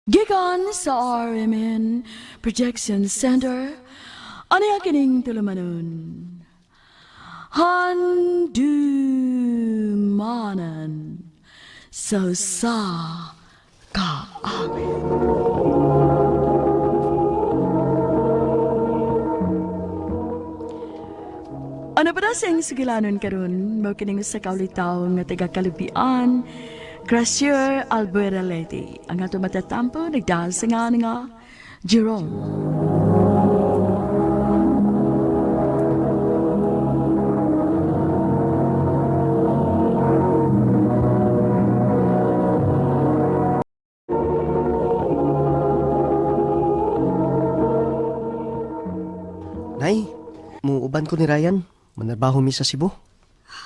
Gikan sa RMN Projection Center, ano yung kining tulumanon? Handumanan sa sa kaawit. Ano pa na siyang sugilanon karon mao kining usa ka ulitaw nga taga Kalubian, Gracier Albuera Leyte. Ang ato matatampo nagdahal sa nga nga Jerome. Nay, muuban ko ni Ryan. Manarbaho mi sa Cebu.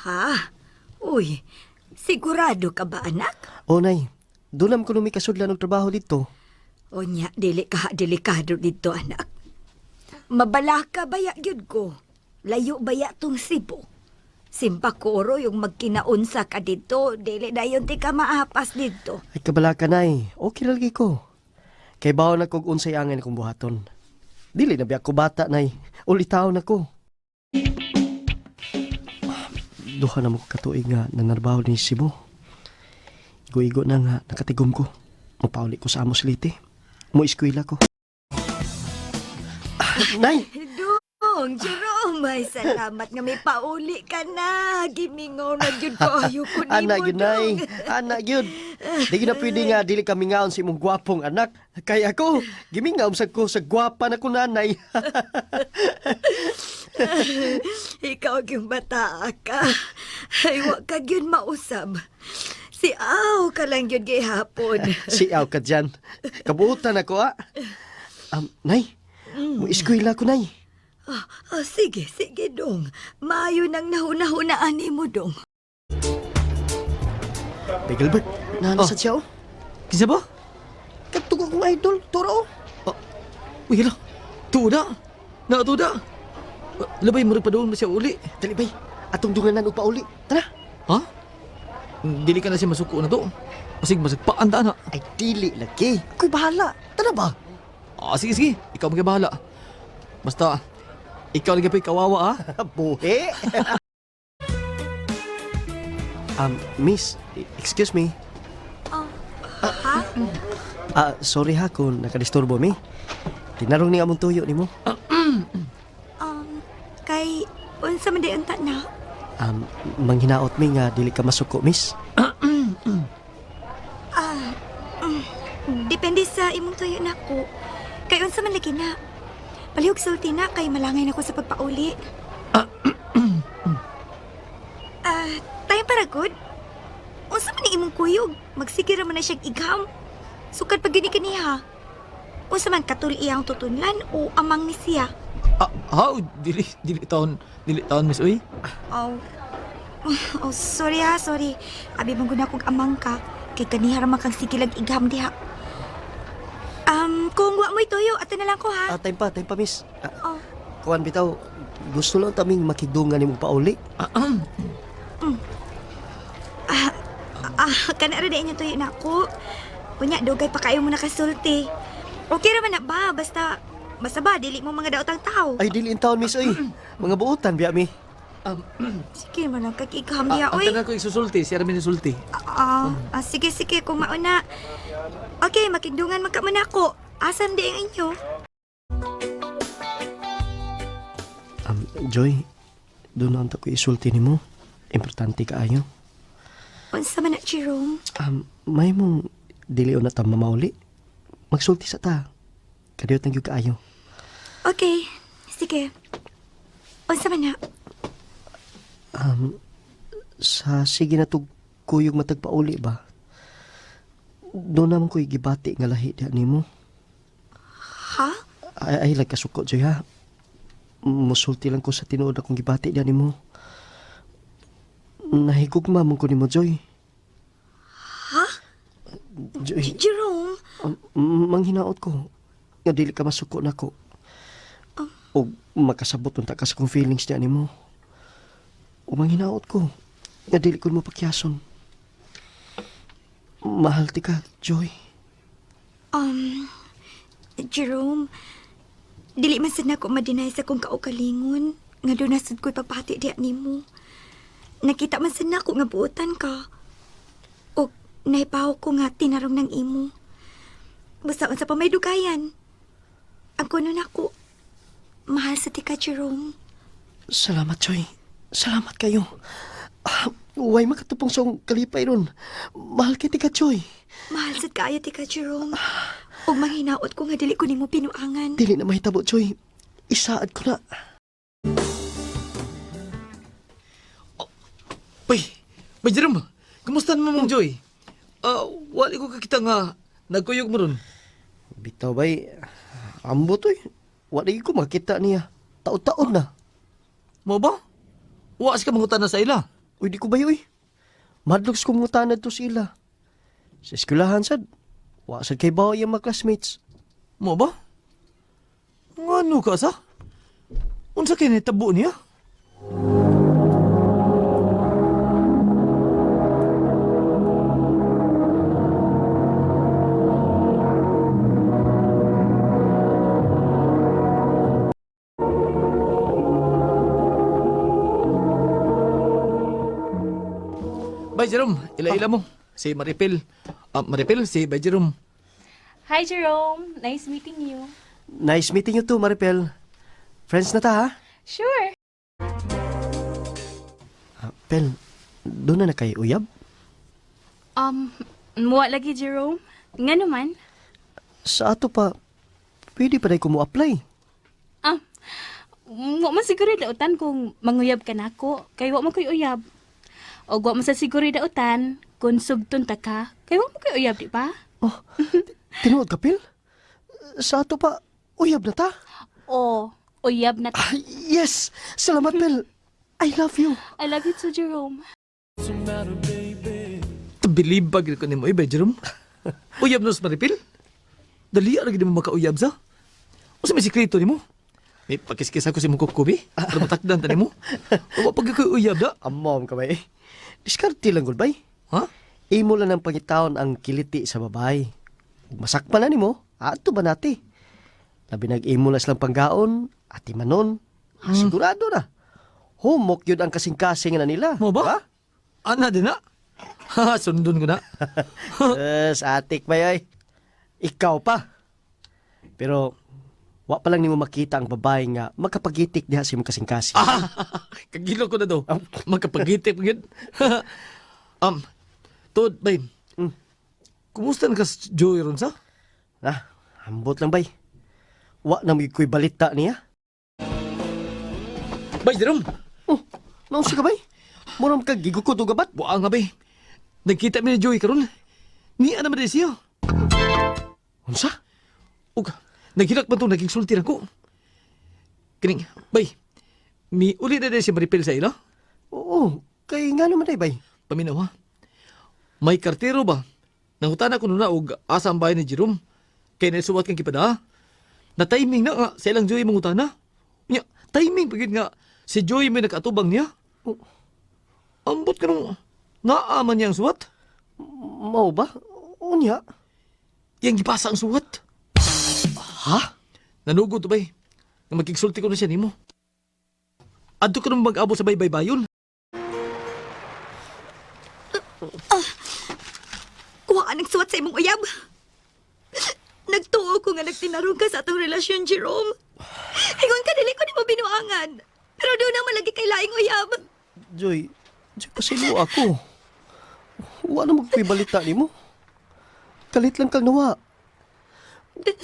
Ha? Uy, sigurado ka ba anak? O nay, dunam ko numi kasudlan og trabaho dito. O nya, dili ka delikado dito anak. Mabalaka baya gyud ko. Layo baya tong Cebu. Simpa ko oro yung magkinaunsa ka dito, dili dayon ti ka maapas dito. Ay kabala ka nay, okay ra lagi ko. Kay bawo na kog unsay angay akong buhaton. Dili na biya ko bata nay, ulitaw na ko. Duha na mo ko katuig nga nanarbaho ni Cebu. Igo-igo na nga nakatigom ko. Mupauli ko sa Amos Leyte. Mo eskwela ko. Ah, nay, Dong, Jerome, ay salamat nga may pauli ka na. Gimingaw na gyud ko ayo ko nimo. Anak yun, Dong. nay. Anak yun. Di na pwede nga, dili kami ngaon sa imong gwapong anak. Kaya ako, gimingaw sa ko sa gwapa na ko nanay. Ikaw yung bata ka. Ay, wa ka gyud mausab. Si Aw ka lang gyud gihapon. Siaw ka dyan. Kabuutan ako, ah. Nay, mo eskwela ko, nay. Ah, ah, sige, sige, dong. Maayo nang nahuna-hunaan nimo, dong. Bay Gilbert, nana Oh. sa siya, oh. Kinsa ba? Katugo kong idol, turo, oh. Uy, hala. Tuda. Na tuda. Labay mo rin pa doon siya uli. Dali, bay. Atong dunganan og pauli. Tara. Ha? Dili ka na siya masuko na to. Masig masagpaan ta na. Ay, dili lagi. Ako'y bahala. Tara ba? Ah, sige, sige. Ikaw magbahala. Basta, ikaw lagi pa'y kawawa ah. Buhi. Miss, excuse me. Oh, ha? Ah, sorry ha kung nakadisturbo mi. Tinarong ni among tuyo nimo. Kay unsa man di unta na? Manghinaot mi nga dili ka masuko, miss. Depende sa imong tuyo nako. Kay unsa man lagi na. Palihog sulti na kay malangay na ko sa pagpauli. Ah, tayo para good. Unsa man ni imong kuyog? Magsige ra man na siyang igham. Sukad pag gini kaniha. Unsa man katul iyang tutunlan o amang ni siya? Ah, ha? Dili, dili taon, miss uy. Oh. Oh, sorry ha, sorry. Abi man gud akong amang ka. Kay kaniha ra man kang sige lang igham diha. Kung wa mo'y tuyo, ato na lang ko ha. Ah, time pa, miss. Ah, Oh. kuan bitaw, gusto lang taming makigdungan nimong pauli. Ah, kana ra inyo tuyo na ako. Unya, dugay pa kayo mo nakasulti. Okay ra man na ba? Basta, basta ba, dili mo mga daotang tao. Ay, dili in taon, miss, oy. Mga buutan, biya mi. Sige man lang, kag-igham diha, Ah, ang oy. tanan ko isusulti, siya rin sulti. Ah, ah, sige, sige, kung mauna. Okay, makigdungan man ka man ako. Asam di ang inyo. Joy, doon na ko isulti nimo. Importante kaayo. Unsa man na, Jerome? May mong dili na ta mamauli. Magsulti sa ta. Kadiyot na gyud kaayo. Okay, sige. Unsa man na? Sa sige na tug kuyog matagpauli ba? Doon naman ko'y gibati nga lahi diha nimo. Ha? Ay, ay like kasuko, Joy, ha? Musulti lang ko sa tinuod akong gibati diha nimo. Nahigugma man ko nimo, Joy. Ha? Joy, Jerome? manghinaot ko. Nga dili ka masuko nako. O makasabot unta ka sa kong feelings diha nimo. O manghinaot ko. Nga dili ko mo pakyason. Mahal ti ka, Joy. Um, Jerome, dili man sad nako ma-deny sa kong kaugalingon nga doon na sad ko'y pagpati diya nimo. Nakita man sad nako nga buotan ka. O naipaw ko nga tinarong ng imo. Basta unsa pa may dugayan. Ang kuno nako, mahal sa tika, Jerome. Salamat, Joy. Salamat kayo. Ah, way makatupong sa akong kalipay ron. Mahal kay tika, Joy. Mahal sad kaayo tika, Jerome. Ug manghinaot ko nga dili ko nimo pinuangan. Dili na mahitabo, Joy. Isaad ko na. Bay, Bay Jerome, kumusta naman mong Joy? Ah, wali ko kakita nga nagkuyog mo ron. Bitaw, bay. Ambot, oy. Wala ko makita niya. Taon-taon na. Mo ba? Wa ka mangutan na sa ila. Uy, di ko ba uy. Madloks ko mangutana to sila. Sa eskwelahan sad. Wa sad kay bawo yung mga classmates. Mo ba? Ngano ka sa? Unsa kay nitabo niya? Bay Jerome, ila-ila mo. Si Maripel. Ah, Maripel, si Bay Jerome. Hi, Jerome. Nice meeting you. Nice meeting you too, Maripel. Friends na ta, ha? Sure. Ah, Pel, doon na na kay uyab? Muwa lagi, Jerome. Nga naman. Sa ato pa, pwede pa ko mo apply. Ah, wa man siguro dautan kung manguyab ka nako, kay wa man ko'y uyab. O wa man sa siguro dautan kung sugton ta ka, kay wa man ko'y uyab, di ba? Oh, tinuod ka, Pel? Sa ato pa, uyab na ta? O, uyab na ta. Ah, yes! Salamat, Pel. I love you. I love you too, Jerome. Tabilib ba ko nimo, eh, Jerome? Uyab no sa Maripil? Dali ra gid mo makauyab sa. Unsa may sikreto nimo? May pakiskis ako sa imong kukubi. Para matakdan ta nimo. Wa pag ko uyab da. Amom ka ba eh? Diskarte lang, gud bay. Ha? Imo lang ang pangitaon ang kiliti sa babae. Ug masakpan na nimo, ato ba nati? Labi nag-imo na silang panggaon, ati manon, sigurado na. Humok yun ang kasing-kasing na nila. Mo ba? Ana din na. Ha, sundon ko na. Yes, atik ba yoy? Ikaw pa. Pero, wa pa lang nimo makita ang babae nga makapagitik diha sa imong kasing-kasing. Ah, kagilo ko na daw. Magkapagitip gyud. um, Tod, bay. Kumusta na ka sa Joy ron sa? Ah, ambot lang bay. Wa na may ko'y balita niya. Bay, Jerome. Oh, naunsa ka bay? Murang ka gigukod og gabat. Buang nga bay. Nagkita mi ni Joy karon. Niya naman din siya. Unsa? Ug naghilak man tong naging sulti na ko. Kining, bay. Mi uli na din si Maripel sa ila. Oo, kay nga naman ay bay. Paminaw ha. May kartero ba? Nangutana ko nuna og asa ang bahay ni Jerome. Kay naisuwat kang kipada. Na timing na nga sa ilang Joy mangutana. Nya, timing pagid nga si Joy may nakaatubang niya. Oh. Ambot kanong naaman niya ang suwat. Mao ba? Unya. Iyang gipasa ang suwat. Ha? Nanugod to bay. Nga magkigsulti ko na siya nimo. Adto ka nung mag-abot sa baybay-bayon. Kuha ka ng suwat sa imong uyab. Nagtuo ko nga nagtinarong ka sa atong relasyon, Jerome. Ingon ka dili ko nimo binuangan. Pero doon na malagi kay laing uyab. Joy, Joy, pasilo ako. Wa na magko'y balita nimo. Kalit lang kang nawa.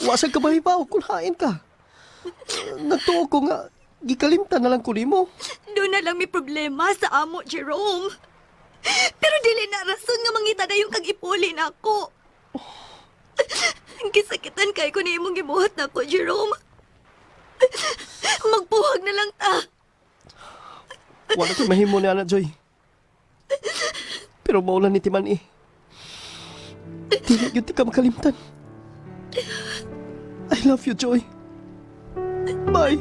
Wa sa kabahibaw kung hain ka. Nagtuo ko nga, gikalimtan na lang ko nimo. Doon na lang may problema sa amo, Jerome. Pero dili na rason nga mangita na yung kag ipuli na ako. Gisakitan kay ko ni imong gibuhat na ako, Jerome. Magpuhag na lang ta. Wala ko'y mahimo ni Ana, Joy. Pero maulan ni Timan eh. Dili yun ti ka makalimtan. I love you, Joy. Bye.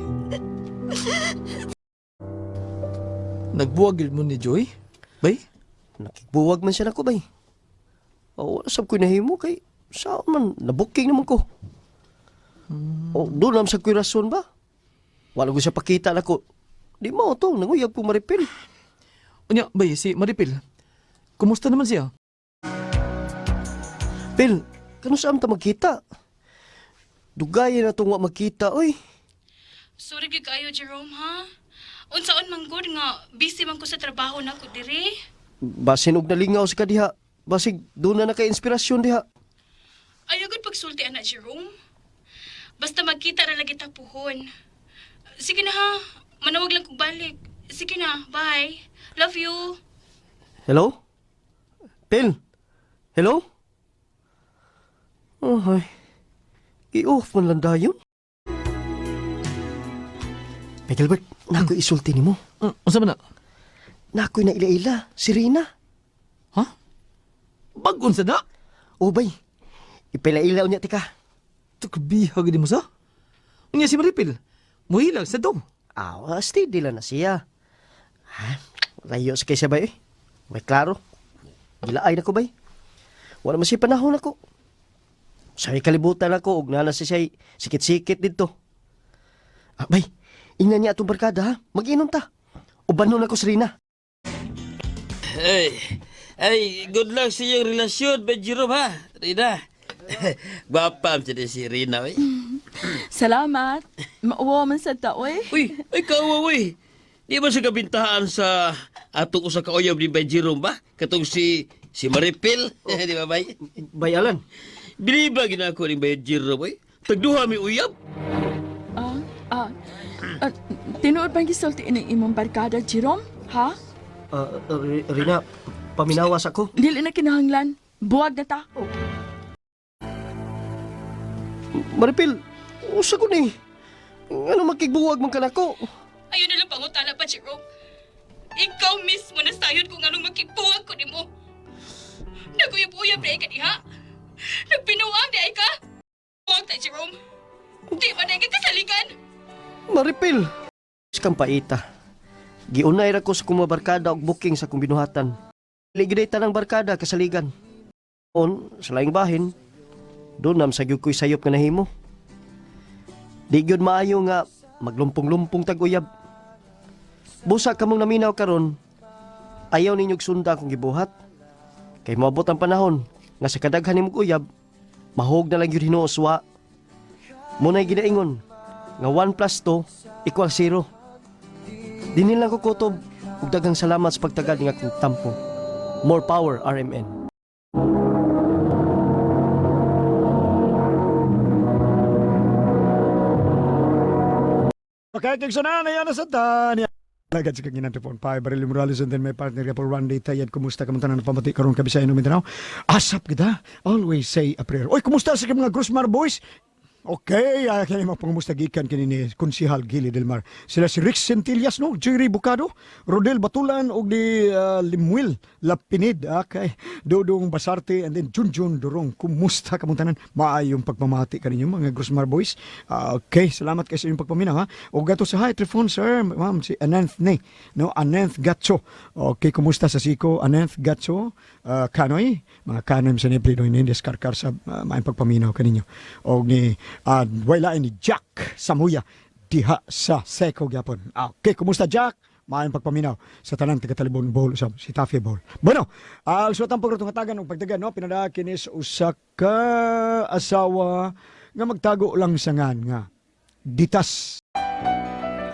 Nagbuwag yun mo ni Joy? Bay? Nakigbuwag man siya nako bay. O, wala sab ko'y nahimo kay Saan man, nabuking naman ko. O, doon naman sa kuy rason ba? Wala ko siya pakita na ko. Di mo to, nanguyab ko Maripil. Unya, bay, si Maripil. Kumusta naman siya? Pil, kano saan ta magkita? Dugay na itong wa magkita, oy. Sorry gyud kaayo Jerome ha. Unsaon man gud nga busy man ko sa trabaho nako diri. Basin og nalingaw sa kadiha. Basig, doon na naka-inspirasyon diha. Ayaw gud pagsulti ana Jerome. Basta magkita ra lagi ta puhon. Sige na ha. Manawag lang kog balik. Sige na, bye. Love you. Hello? Pil? Hello? Oh, ay. I-off man lang dayon. Hey, Gilbert, nako'y isulti nimo. Unsa man na? Nako'y naila-ila, si Rina. Ha? Bag-on sa na? Oh, bay. Ipilaila unya tika. Tukbihag di mo sa? Unya si Maripil. Muhilag sa daw. Aw, steady lang na siya. Ha? Layo sa kaysa bay eh. May klaro. Gilaay na ko bay. Wala man siya panahon ako. Sa kalibutan ako, ug nana si siya'y sikit-sikit dito. Ah, bay, ingnan niya atong barkada ha. Mag-inom ta. Ubanon ako sa Rina. Ay, ay, good luck sa iyong relasyon, Ben Jerome, ha? Rina. Gwapa ang siya si Rina, oy. Salamat. Mauwa man sa tao eh. Uy, ay, kawa, uy. Di ba sa kabintahan sa atong usa ka uyab ni Ben Jerome ba? Katong si Maripil, di ba, bay? Bay, Alan. Biliba ginako ni Ben Jerome, oy. Tagduha mi uyab. Ah, ah. Ah, tinuod bang gisulti ining imong barkada, Jerome? Ha? Ah, Rina, paminawas ako. Dili na kinahanglan. Buwag na ta. Maripil, usa ko ni. Ano makigbuwag man ka nako? Ayaw na lang pangutana pa, Jerome. Ikaw mismo na sayon kung anong makipuwag ko nimo. Naguyab-uyab na ka diha. Nagpinuang na ka. Huwag ta, Jerome. Di ba na kasaligan? Maripil! Kang paita. Giunay ra ko sa kumabarkada og booking sa kong binuhatan. Ligiday tanang barkada kasaligan. On, sa laing bahin, doon nam sa gyud ko'y sayop nga nahimo. Di gyud maayo nga maglumpong-lumpong tag-uyab. Busa kamong naminaw karon, ayaw ninyog sunda akong gibuhat. Kay moabot ang panahon nga sa kadaghan nimong uyab, mahog na lang gyud hinuos wa. Muna'y ginaingon nga 1 plus 2 equals 0. Dinin lang ko kutob ug daghang salamat sa pagtagad ng akong tampo. More power, RMN. Okay, kay sunan ayan na sa tani. Lagad sa kagin 4.5, Barili Morales and then my partner ka po, Randy Tayad. Kumusta ka man tanan pamati karon ka Bisaya no Mindanao? Asap kita. Always say a prayer. Oy, kumusta sa mga Grosmar boys? Okay, ay kini mga pangumusta gikan kini ni Konsihal Gili Del Mar. Sila si Rick Centillas no, Jerry Bucado, Rodel Batulan ug ni Limuel Lapinid, okay. Dodong Basarte and then Junjun Durong. Kumusta ka tanan? Maayong pagpamati kaninyo mga Grosmar boys. Ah, okay, salamat kay sa inyong pagpaminaw ha. Ug gato sa hi Trifon sir, ma'am si Ananth ni, no Ananth Gatso. Okay, kumusta sa siko Ananth Gatso? Kanoy, mga kanoy sa ni Plino Inendez Karkar sa maayong pagpaminaw kaninyo. Og ni wala ni Jack Samuya diha sa Seko gyapon. Okay, kumusta Jack? Maayong pagpaminaw sa tanang taga Talibon Bohol usab si Taffy Bohol. Bueno, ang suwatang pagratong hatagan og pagdagan no pinada kinis usa ka asawa nga magtago lang sa ngan nga ditas.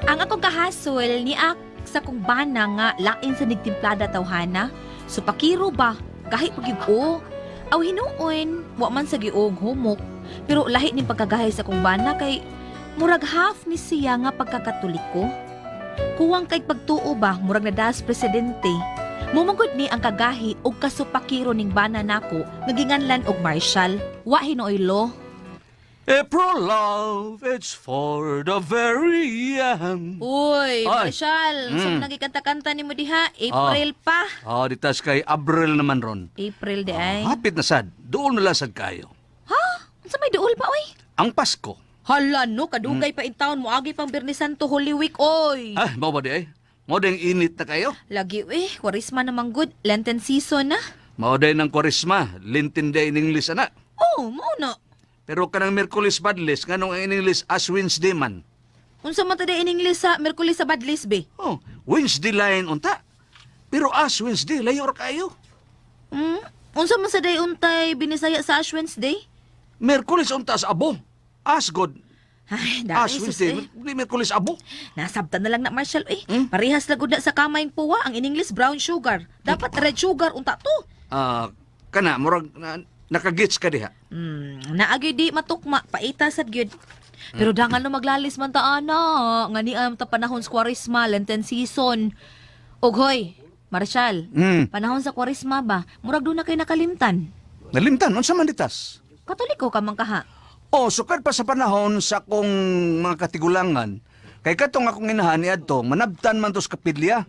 Ang akong kahasol ni ak sa kong bana nga lain sa nigtimplada tawhana. So pakiro ba gahi pag o. Aw hinuon, wa man sa giog humok. Pero lahi ning pagkagahi sa kong bana kay murag half ni siya nga pagkakatoliko. Kuwang kay pagtuo ba murag nadaas presidente. Mumangod ni ang kagahi og kasupakiro ning bana nako nga ginganlan og marshal. Wa hinuoy lo. April love, it's for the very end. Uy, Ay. Marshal, sa nagikanta-kanta nimo diha, April pa. Ah, ditas kay Abril naman ron. April di ay. Hapit na sad, doon na lang sad kayo. Unsa may duol pa oy? Ang Pasko. Hala no, kadugay pa in town mo agi pang Biyernes Santo Holy Week oy. Ah, mao ba di ay? Mao ding init na kayo. Lagi eh, Kwaresma naman good, Lenten season na. Mao day ng Kwaresma, Lenten day in English ana. Oh, mao na. Pero kanang Merkulis Badlis, nganong ang in English Ash Wednesday man. Unsa man ta in English sa Merkulis sa Badlis be? Oh, Wednesday line unta. Pero Ash Wednesday, layo ra kayo. Unsa man sa day untay binisaya sa Ash Wednesday? Merkulis unta sa abo. Ash God. Ay, Ash dahil sus Wednesday, eh. di Merkulis abo. Nasabtan na lang na Marshall eh. Parehas lagod na sa kamayng puwa ang in English brown sugar. Dapat red sugar unta to. Ah, kana murag na, nakagits ka diha. Naagay di matukma, paita sad gyud. Pero dangal no maglalis man ta ana, nga ni am ta panahon sa Kwaresma, Lenten season. Og hoy, Marshall, panahon sa Kwaresma ba, murag doon na kay nakalimtan. Nalimtan unsa man ditas? Katoliko ka man kaha. Oh, sukad pa sa panahon sa akong mga katigulangan. Kay katong akong inahan niadto, manabtan man to sa kapilya.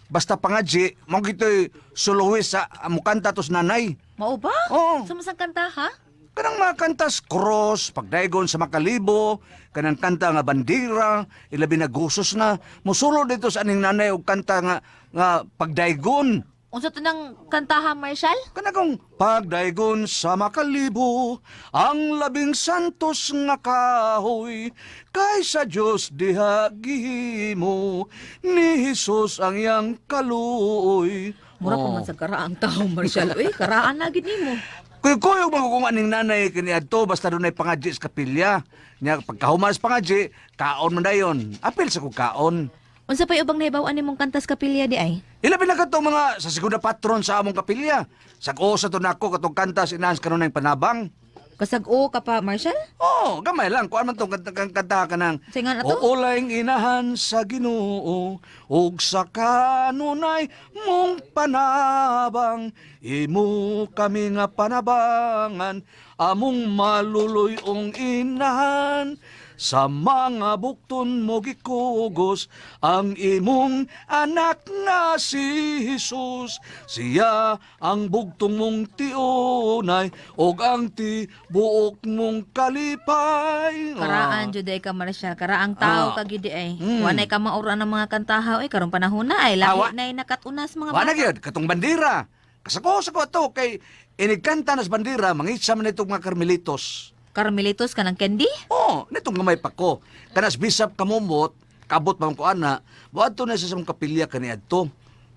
Basta pangadji, mo gito'y soloist sa mukanta tos nanay. Mao ba? Oo. Sumasang kanta ha? Kanang mga kantas cross, pagdaygon sa makalibo, kanang kanta nga bandira, ilabi na gusos na. Musulo dito sa aning nanay og kanta nga nga pagdaygon. Unsa to nang kanta ha, Marshall? Kanagong pagdaygon sa makalibo, ang labing santos nga kahoy, kay sa Dios diha gihimo, ni Hesus ang iyang kaluoy. Mura pa Oh. man sa karaang tao, Marshall. Uy, karaan na gid nimo. Kuy-kuyog mga kung aning nanay kini adto basta dunay pangadji sa kapilya. Nya pagkahuman sa pangadji, kaon man dayon. Apil sa kog kaon. Unsa pay ubang nahibaw-an nimong kantas kapilya di ay? Ilabi na katong mga sa segunda patron sa among kapilya. Sag-usa to nako katong kanta sa inahan sa kanunay panabang. Kasag-o ka pa, Marshall? Oh, gamay lang kuan man tong kanta kanta ka nang. Singan ato? Uulay inahan sa Ginoo ug sa kanunay mong panabang, imo kami nga panabangan, among maluluyong inahan. Sa mga bukton mo gikugos ang imong anak nga si Jesus. Siya ang bugtong mong tiunay ug ang tibuok mong kalipay. Karaan jud ay ka, Marshall. Karaang tao ka gid ay. Wa nay ka maura ng mga kantahaw ay karong panahon na ay lahi Awa. nay nakatunas mga Wa na bata. gyud katong bandira. Kasako-sako ato kay inigkanta nas bandira mangitsa man itong mga Carmelitos. Carmelitos ka ng candy? Oh, nitong gamay pa ko. Kanas bisap kamumot, kabot man ko ana, moadto na siya sa mong kapilya kaniadto.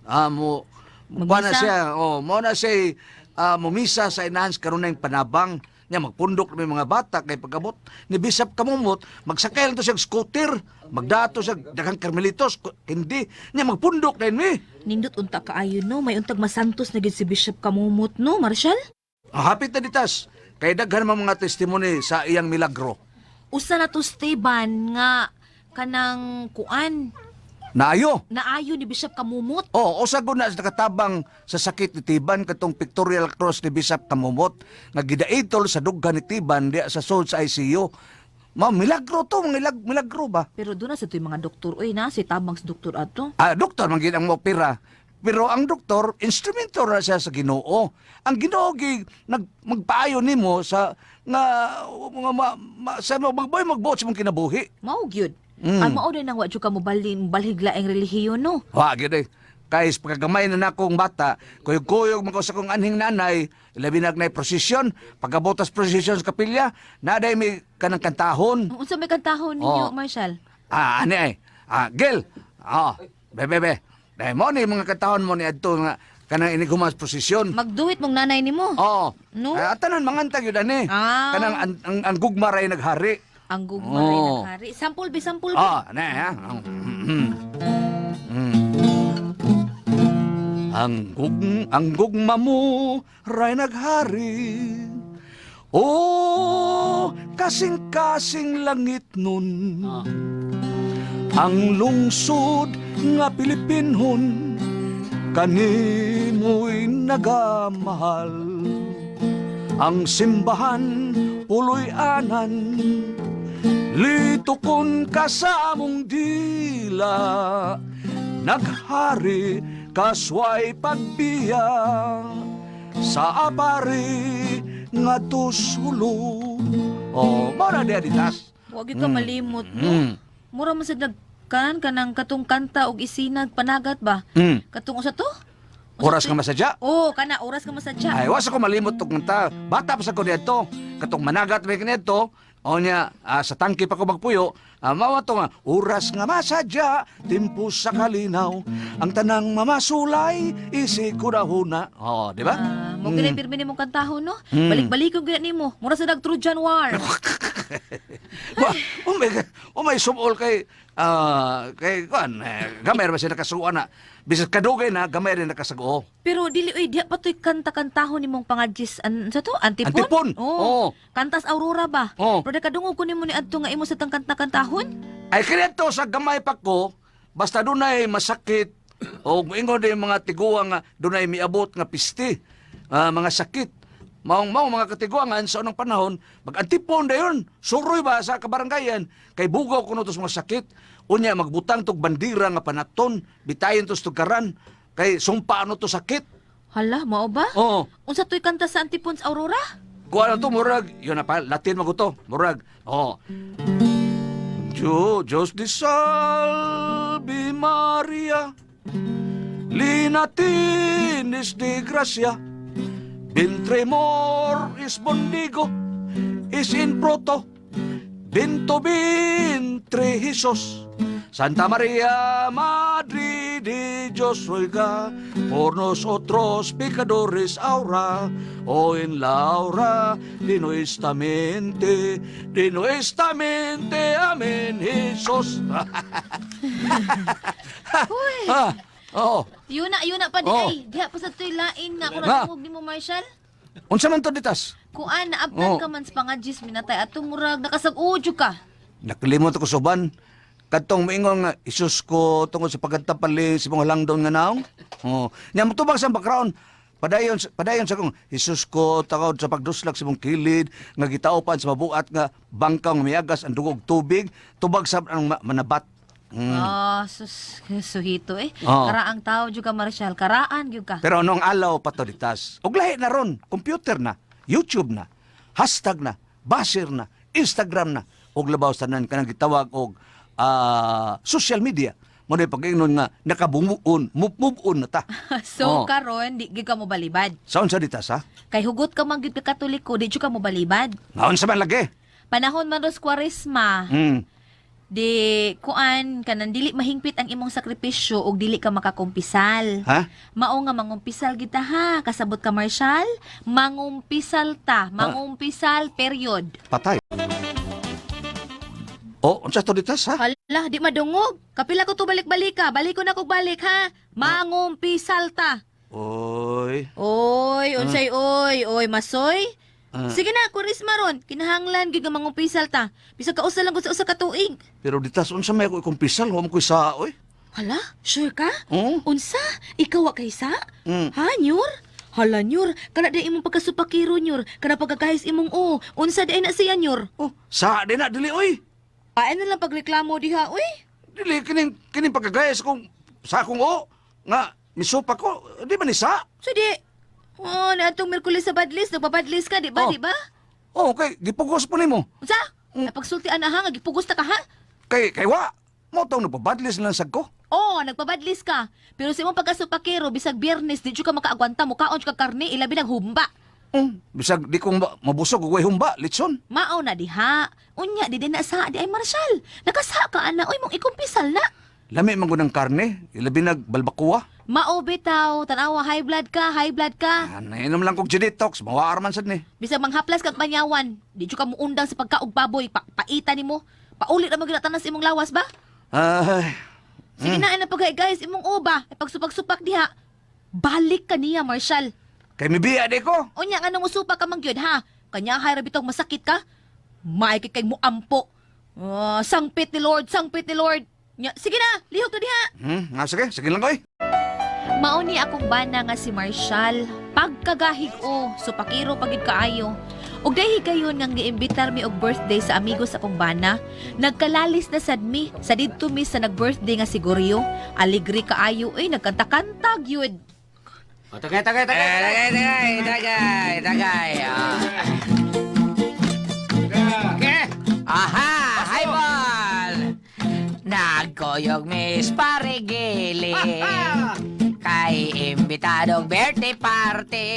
Ah, mo mo na Magmisa? siya, oh, mo na siya mumisa sa inahan sa kanunay panabang niya magpundok na may mga bata kay pagabot ni Bishop Kamumot magsakay lang to siya og scooter, magdato siya daghang Carmelitos hindi niya magpundok na mi. Nindot unta kaayo no, may untag masantos na gid si Bishop Kamumot no, Marshall? Ang hapit na ditas kay daghan man mga testimony sa iyang milagro. Usa na to Esteban nga kanang kuan Naayo. naayo ni Bishop Kamumot. Oh, usa gud na sa nakatabang sa sakit ni Tiban katong pictorial cross ni Bishop Kamumot nga gidaitol sa dughan ni Tiban diya sa sod sa ICU. Ma milagro to, milagro ba? Pero doon na sa to'y mga doktor, uy na si tabang sa doktor ato. Ah, doktor man gid ang moopera. Pero ang doktor, instrumento ra siya sa Ginoo. Ang Ginoo gi nag magpaayo nimo sa nga mga ma, ma, sa magboy magbuot sa mong kinabuhi. Mao gyud. Ay mao din ang wa jud ka mobalhin balhig laing relihiyon no. Wa gyud eh. Kay sa pagkagamay na nakong bata, kuyog-kuyog man ko sa kong anhing nanay, labi na nay prosesyon, pagabotas prosesyon sa kapilya, naday may kanang kantahon. Unsa may kantahon ninyo, Oh. Marshall? Ah, ani ay. Ah, Gil. Ah, be be be. Dahil mo ni mga kantahon mo ni adto nga kanang inighumas prosesyon. Magduwit mong nanay nimo. Oo. No? Ah, tanan manganta gyud ani. Ah. Kanang ang gugma ray naghari. Ang gugma ray Oh. naghari. Sample bi, sample bi. Ah, ana ha. Ang gugma mo ray naghari. Oh, kasing-kasing langit nun. Ang lungsod nga Pilipinhon kanimo'y nagamahal. Ang simbahan puloy-anan, litukon ka sa among dila. Naghari kasway pagbiya sa apari nga tusulo. Oh, mao na diha ditas. Wa gyud ka malimot no. Mura man sad nagkan kanang katong kanta og isinag panagat ba? Katong usa to? Oras nga masadya. Oh, kana oras nga masadya. Ay, wasa ko malimot tong kanta. Bata pa sa ko niadto. Katong managat may kaniadto. O niya, sa tangke pa ko magpuyo. Mawa to nga, oras nga masadya, timpo sa kalinaw, ang tanang mamasulay, isi kurahuna. Oh, di ba? Mo mm. pirmi nimong kantahon no. Balik-balikon gyud nimo. Mura sa nag Trojan War. Wa, oh my, oh may sumol kay kay kuan eh, gamay ra ba siya nakasuan na. Bisag kadugay na gamay rin nakasag-o. Pero dili oy diha pa to'y kanta-kantahon nimong pangadjis an sa to antipon. Antipon, Oh. oo. Kantas Aurora ba? Oo. Pero nakadungog ko nimo ni adto nga imo sa tang kanta-kantahon. Ay kaniadto sa gamay pa ko, basta dunay masakit o moingon din mga tiguang nga dunay miabot nga piste, mga sakit. Maong mao mga katiguangan sa unang panahon, mag-antipon dayon, suroy ba sa kabarangayan kay bugaw kuno tos mga sakit. Unya magbutang tog bandira nga panaton, bitayin tos tugaran kay sumpa ano to sakit. Hala, mao ba? Oo. Unsa to'y kanta sa antipon sa Aurora? Kuha na to, murag. Yun na pa, Latin maguto. Murag. Oh. Dios di salvi Maria, Linatinis di gracia, Ventremor is bondigo, is in proto, Binto ventre Jesus. Santa María, Madre de Dios, ruega por nosotros pecadores ahora o en la hora de nuestra mente, de nuestra mente. Amén, Jesús. Ah, oo. Yun na, yun na pa di Oo. ay. Diha pa sa to'y lain nga kung Nga. nadungog nimo Marshall. Unsa man to ditas? Kuan naabtan Oo. ka man sa pangadjis minatay ato murag nakasag-udyo ka. Nakalimot ako suban. Katong moingon nga Isus ko tungod sa pagkantapali sa mga langdon nga naong. Oh. Nya motubag sa background. Padayon padayon sa kong Isus ko tungod sa pagduslag sa mong kilid nga gitaupan sa mabuat nga bangkang miagas ang dugog tubig tubag sa ang manabat. Ah, sus, suhito eh. Oo. Karaang tao jud ka Marshall, karaan gyud ka. Pero anong alaw pa to ditas? Og lahi na ron, computer na, YouTube na, hashtag na, basher na, Instagram na, og labaw sa tanan kanang gitawag og social media. Mo na pag-ingnon nga nakabumuon, move on na ta. So Oo. karon di gyud ka mo balibad. Saon sa ditas ha? Kay hugot ka man gyud ka Katoliko, di jud ka mo balibad. Ngaon sa man lagi. Panahon man ros Kwaresma, di kuan kanang dili mahingpit ang imong sakripisyo ug dili ka makakumpisal. Ha? Mao nga mangumpisal kita ha, kasabot ka Marshall, mangumpisal ta, mangumpisal period. Patay. Oh, unsa to ditas ha? Hala, di madungog. Kapila ko to balik-balik ka. Balik ko na kog balik ha. Mangumpisal ta. Oy. Oy, unsay oy, oy masoy. Ah. Sige na, kurisma ron. Kinahanglan gyud nga mangumpisal ta. Bisag kausa lang gud sa usa ka tuig. Pero ditas unsa may ako ikumpisal, wa mo koy sa oy. Hala, sure ka? Oo. Unsa? Ikaw wa kay sa? Mm. Ha, Nyur? Hala, Nyur. Kana di imong pagkasupakiro, Nyur. Kana pagkagahis imong o. Unsa di ay na siya, Nyur? Oh, sa di na dili oy. Ay na lang pagreklamo diha, uy. Dili kining kining pagkagayas kong sa akong o nga misupa ko, di ba ni sa? So di, oh, na atong Merkulis sa badlis, nagpabadlis ka, di ba, Oh. di ba? Oh, kay gipugos po nimo. Unsa? Napagsultian na ha, nga gipugos ta ka ha? Kay kay wa mo taw nagpabadlis na lang sad ko. Oo, nagpabadlis ka. Pero sa imong pagkasupakero, bisag Biyernes, di jud ka makaagwanta, mukaon jud ka karne, ilabi nang humba. Bisag di kong mabusog og way humba, litson. Mao na diha. Unya, di din na sa, di ay Marshal. Nakasa ka, ana, oy, mong ikumpisal na. Lami man gud ang karne, ilabi nag balbakuwa. Mao bitaw, tanawa, high blood ka, high blood ka. Ah, nainom lang kog detox, mawaar man sad ni. Bisag manghaplas kag manyawan, di jud ka muundang sa pagkaog baboy, pa paita nimo. Paulit na magginatanas imong lawas ba? Ay, Sige na, ay napagay guys, imong uba, ay pagsupak-supak diha. Balik ka niya, Marshal. Kay mibiya di ko. Unya nga nung musupa ka man gyud ha. Kanya hay ra bitong masakit ka. Maay kay kay muampo. Ah, sangpit ni Lord, sangpit ni Lord. Nya, sige na, lihok na diha. Nga sige, sige lang koy. Mao ni akong bana nga si Marshall. Pagkagahig o, supakiro pagid kaayo. Og dahil gayon nga giimbitar mi og birthday sa amigos akong bana, nagkalalis na sad mi sa didto mi sa nag-birthday nga si Goryo. Aligri kaayo eh, nagkanta-kanta gyud. Oh, tagay, tagay, tagay. Tagay, tagay, tagay, tagay. Ah. Okay. Aha, highball. Nagkoyog miss parigili. Kay imbitadong birthday party.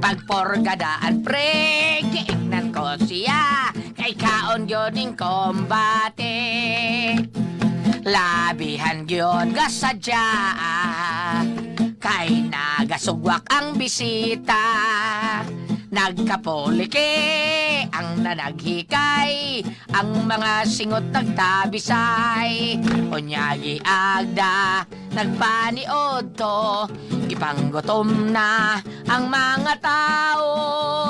Pagporgadaan pre, giingnan ko siya. Kay kaon yun ning kombate. Labihan gyud gasadya kay nagasugwak ang bisita. Nagkapulike ang nanaghikay, ang mga singot nagtabisay. Unyagi agda, nagpaniod to, ipanggutom na ang mga tao.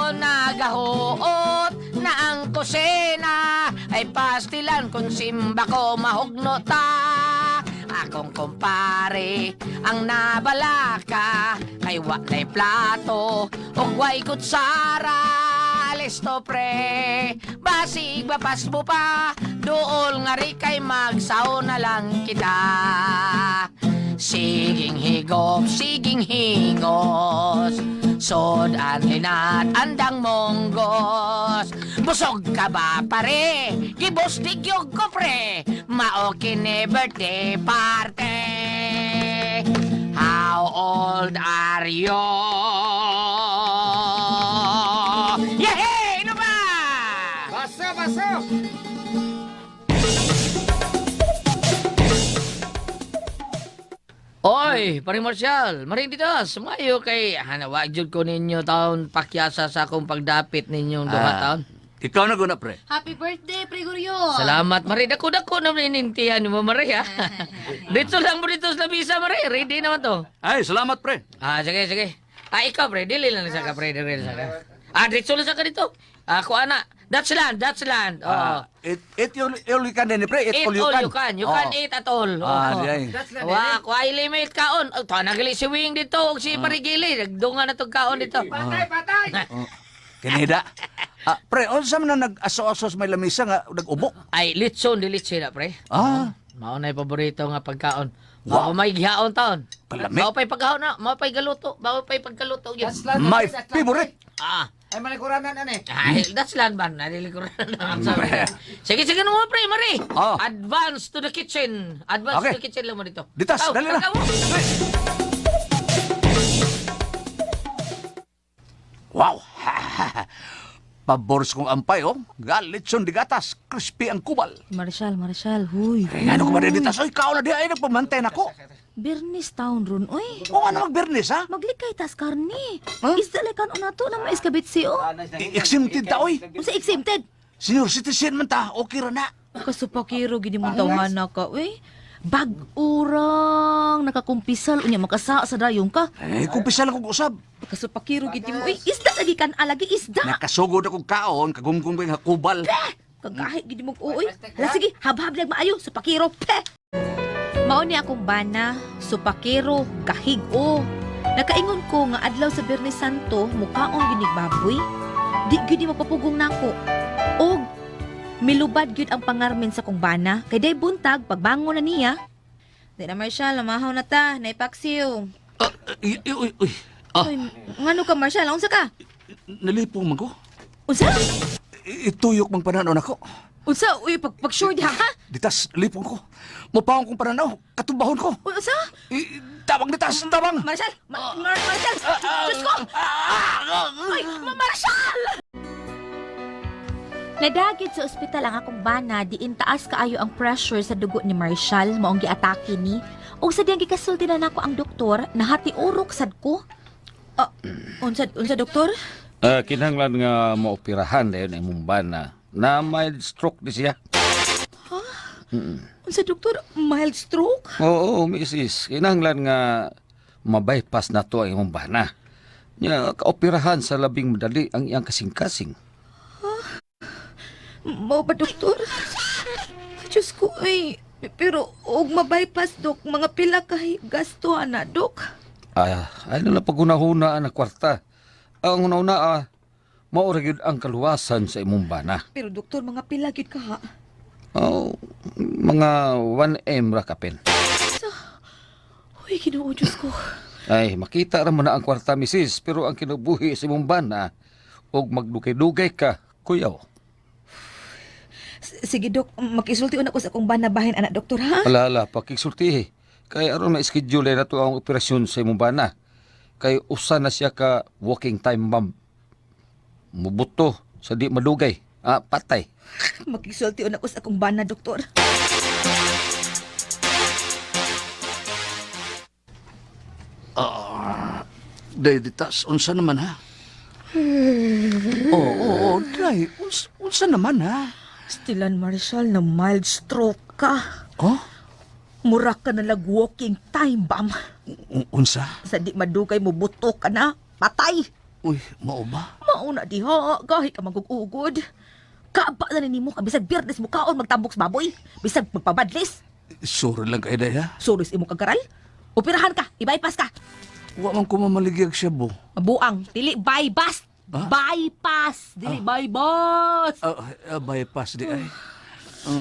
Nagahuot na ang kusina, ay pastilan kung simba ko mahugno ta. Akong kumpare ang nabalaka kay wa na'y plato ug way kutsara. Listo pre, basig bapas mo pa, dool nga ri kay magsaw na lang kita. Siging higop, siging hingos, sod an linat andang monggos. Busog ka ba pare? Gibos digyog ko pre. Mao kini birthday party. How old are you? Yehey! Ano ba? Basa, basa! Oy, pare Marcial, maring dito, sumayo kay hanawa jud ko ninyo taon pakyasa sa akong pagdapit ninyong duha taon. Ikaw na guna, pre. Happy birthday, Pre Guryo! Salamat, Mari. Dako dako na inintihan mo, Mari, ha. Dito lang mo dito sa lamisa, Mari. Ready naman to. Ay, salamat, pre. Ah, sige, sige. Ah, ikaw, pre. Dili lang sa ka, pre. Dili lang sa ka. Ah, dito lang sa ka dito. Ah, kuha na. That's land, that's land. Oo. Ah, it all, all you can din, pre. It Eat all you can. all you can. You can Oo. eat at all. Ah, Oo. di ay. Wa, kuha limit kaon. Oh, nagali si Wing dito ug si Parigili. Nagdunga na tong kaon dito. Patay, patay! Kinida. Ah, pre, unsa man ang nag-aso-aso sa may lamisa nga nag-ubo? Ay, litson, di litson na, pre. Ah, Mao na yung paborito nga pagkaon. Mao may gihaon taon. Palami. Mao pa'y pagkaon na, mao pa'y galuto, mao pa'y pagkaluto yun. My favorite. Ah. Ay, malikuranan ano eh. Ay, that's land ban. Nalilikuran na. Sige, sige naman, pre, Mari. Oh. Advance to the kitchen. Advance Okay. to the kitchen lang mo dito. Ditas, Aw, dali na. pagkaon mo. Wow! Pabor sa kong ampay, oh. Galitson di gatas. Crispy ang kubal. Marshal, Marshal, huy. Ay, ano ko ba rin ditas? Oy, kao na di ay nagpamantay na ko. Bernis town ron, oy. O ano magbirnis, ha? Maglikay tas karni. Isda lay kan nato na mais kabitsi, oh. Exempted ta, oy. Unsa exempted? Senior citizen man ta, okay ra na. Kasupakiro gini mong tawhana ka, uy. Bag-urang nakakumpisal unya makasa sa dayong ka. Eh, kumpisa lang kong usab. Kasupakiro gini mo, uy. Isda lagi kan alagi isda. Nakasugod akong kaon, kagumgum ko yung hakubal. Kagahi gini mo, uy. Hala sige, habhab lag maayo, supakiro. Pe. Mao ni akong bana, supakiro, gahig o. Nakaingon ko nga adlaw sa Biyernes Santo, mukaon ginig baboy. Di gyud ni mapapugong nako. Og milubad gyud ang pangarmen sa kong bana, kay day buntag pagbangon na niya. Di na Marshal, lamahaw na ta, naipaksiw. Ah, uy, uy, uy. Ah, Uy, ngano ka Marshal, unsa ka? nalipong man ko. Unsa? Ituyok mang pananaw nako. Unsa? Uy, pag sure diha ha? Ditas, lipong ko. Mupawang kong pananaw, katumbahon ko. Uy, unsa? Tabang ditas, tabang! Marshal! Marshal! Diyos ko! Ay, Marshal! Nadagit sa ospital ang akong bana, diin taas kaayo ang pressure sa dugo ni Marshal, maong giatake ni. Ug sa diyang gikasulti na nako ang doktor, nahati urok sad ko. Ah, unsa unsa doktor? Ah, kinahanglan nga maoperahan dayon ang imong bana na mild stroke di siya. Unsa doktor? Mild stroke? Oo, misis. Kinahanglan nga ma-bypass na to ang imong bana. Nya kaoperahan sa labing madali ang iyang kasing-kasing. Mao ba doktor? Diyos ko ay pero og ma-bypass dok, mga pila kay gasto ana dok. Ah, ay na pagunahuna ang kwarta. Ang una-una mao ra gyud ang kaluwasan sa imong bana. Pero doktor, mga pila gyud ka ha. Oh, mga 1M ra kapin. Uy, Ginoo Diyos ko. Ay, makita ra mo na ang kwarta, misis, pero ang kinabuhi sa imong bana og magdugay-dugay ka, kuyaw. Sige, Dok. Makisulti una ko sa akong banabahin, anak, doktor, ha? Alala, pakisultihi. Kay aron ma-schedule na to ang operasyon sa imong bana. Kay usa na siya ka walking time bomb. Mubuto sa di madugay. Ah, patay. Makisulti na ko sa akong bana, doktor. Day, ditas, unsa naman ha? Oo, oo, oo, day, unsa naman ha? Stilan Marshall, na mild stroke ka. Oh? Mura ka na lag walking time bomb. Unsa? Sa di madugay mo buto ka na. Patay! Uy, mao ba? Mauna diha, gahi ka magugugod. Kaba na nimo ka bisag Biyernes mo kaon magtambok sa baboy, bisag magpabadlis. Sorry lang kay day ha. Suros imo kagaral. Operahan ka, i-bypass ka. Wa man ko mamaligyag siya bo. Mabuang, dili bypass. Ah? Bypass, dili bypass. Bypass di ay.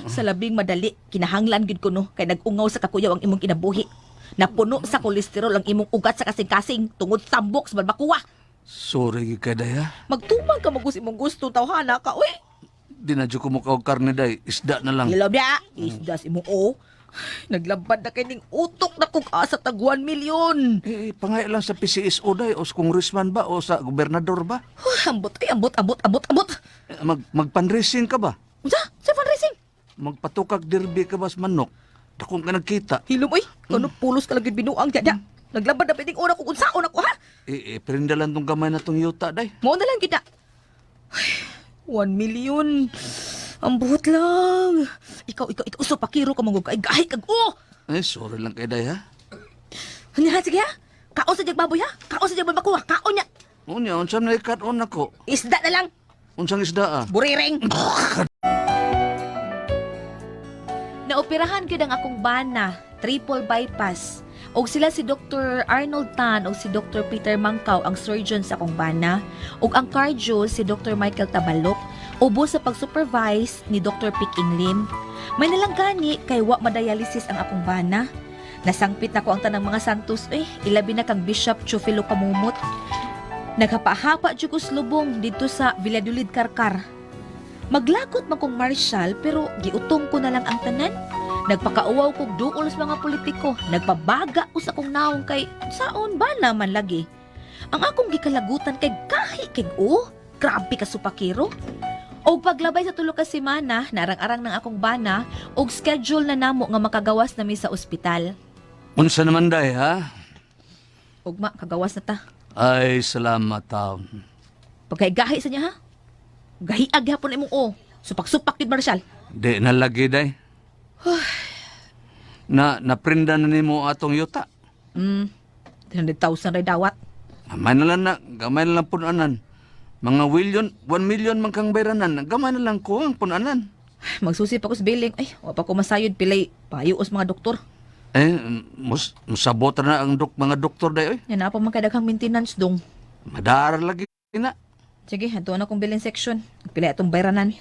Sa labing madali, kinahanglan gid ko no kay nag-ungaw sa kakuyaw ang imong kinabuhi. Napuno sa kolesterol ang imong ugat sa kasing-kasing tungod tambok sa barbacoa. Sorry gyud kay day ha. Magtumang ka magus imong gusto tawhana ka, uy. Di na jud ko mukaog karne day, isda na lang. Hilaw niya. Isda si mo, oh. Naglabad na kay ning utok na kung asa tag 1 million. Eh, pangay lang sa PCSO day o sa congressman ba o sa gobernador ba? Huh, ambot ay, ambot, ambot, ambot, ambot. Eh, Mag-fundraising ka ba? Unsa? Sa fundraising? Magpatukag derby ka ba sa manok? Dakong ka nagkita. Hilom oy, kano pulos ka lang gyud binuang diya. Naglabad na pining ora kung unsaon ako ha. Eh, perinda lang tong gamay na tong yuta day. Mao na lang gyud na. Ay, 1 million. Ambot lang. Ikaw, ikaw, ikaw, uso pakiro ka mangog kay gahi kag oh. Eh, sorry lang kay day ha. Ano sige ha? Kaon sa jag baboy ha? Kaon sa jag barbacoa? Kaon niya. Unya, unsa na ikat-on ako? Isda na lang. Unsang isda ah? Buriring. Naoperahan gyud ang akong bana, triple bypass. Og sila si Dr. Arnold Tan o si Dr. Peter Mangkaw ang surgeon sa akong bana, ug ang cardio si Dr. Michael Tabalok, ubo sa pag-supervise ni Dr. Piking Lim. May nalang gani kay wa madialysis ang akong bana. Nasangpit nako ang tanang mga santos eh, ilabi na kang Bishop Chufilo Kamumot. Naghapa-hapa jud ko sa lubong didto sa Villadolid Karkar. Maglagot man kong marshal pero giutong ko na lang ang tanan. Nagpakauwaw kog duol sa mga politiko, nagpabaga ko sa akong naong kay saon ba naman lagi. Ang akong gikalagutan kay gahi kay o, grabe ka supakiro. Og paglabay sa tulo ka semana, narang-arang ng akong bana og schedule na namo nga makagawas nami sa ospital. Unsa naman day ha? Ugma, kagawas na ta. Ay, salamat taon. Pagkahigahi sa niya ha. Gahiag gihapon imong o. Supak-supak yun, Marshal. Di na lagi day. Na naprinda na nimo atong yuta. 300,000 ray dawat. Gamay na lang na, gamay na lang punanan. Mga willion, 1 million man kang bayranan, gamay na lang ko ang punanan. Magsusi pa ko sa billing. Ay, wa pa ko masayod pilay. Payo os mga doktor. Eh, musabot na ang mga doktor day oy. Yan na pa man kay daghang maintenance dong. Madara lagi na. Sige, ato na kong billing section. Pila atong bayranan.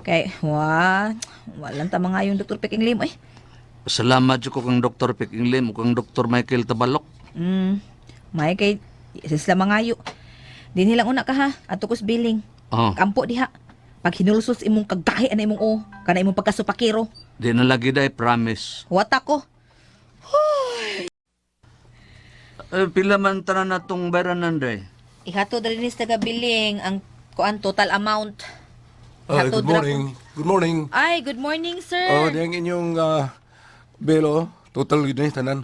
Kay, wa, walang tama nga yung Dr. Peking Lim, ay. Salamat jud ko kang Dr. Peking Lim ug kang Dr. Michael Tabalok. May kay, sila mangayo. Dinhi lang una ka ha, ato ko sa billing. Oh, Kampo diha. Pag hinulsos imong kagahi ana imong o, kana imong pagkasupakiro. di na lagi day, promise. Wata ko. Eh, pila man tanan natong bayranan day? Ihatod rin ni sa taga-billing ang kuan total amount. Ay, Ihatod good ra ko. morning. Good morning. Ay, good morning, sir. Oh, diyang inyong bill, oh. Total yun eh, tanan.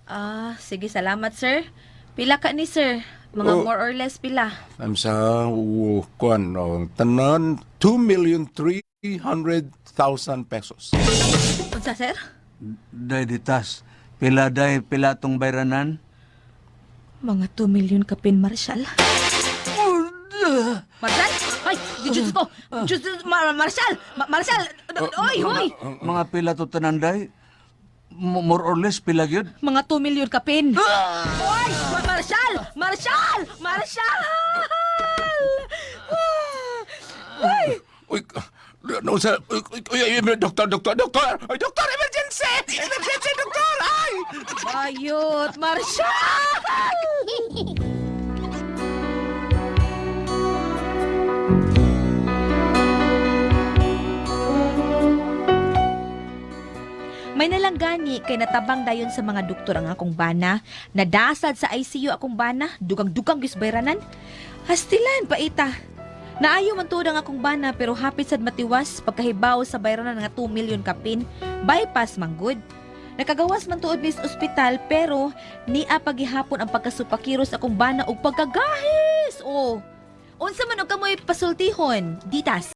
Ah, sige, salamat, sir. Pila ka ni sir? Mga Oh. more or less pila. I'm sa kuan, oh, tanan 2,300,000 pesos. Unsa, sir? Day ditas. Pila day, pila tong bayranan? Mga 2 million kapin, Marshal. Marshal? Ay, Diyos ko! Diyos, Marshal! Marshal! Oy, hoy! Mga pila to tanan day? More or less pila gyud? Mga 2 million kapin. Oy! Marshal! Marshal! Marshal! Ay! Uy, no, sa, uy, uy, uy, uy, doktor, doktor, doktor! Ay, doktor, emergency! Emergency, doktor! Ay! Bayot! Marshal! May nalang gani kay natabang dayon sa mga doktor ang akong bana, nadasad sa ICU akong bana, dugang-dugang gisbayranan. Hastilan paita. Naayo man tuod ang akong bana pero hapit sad matiwas pagkahibaw sa bayranan nga 2 million kapin, bypass man gud. Nakagawas man tuod mis ospital pero nia pagihapon ang pagkasupakiros akong bana og pagkagahis. Oh. Unsa man og kamoy pasultihon, ditas.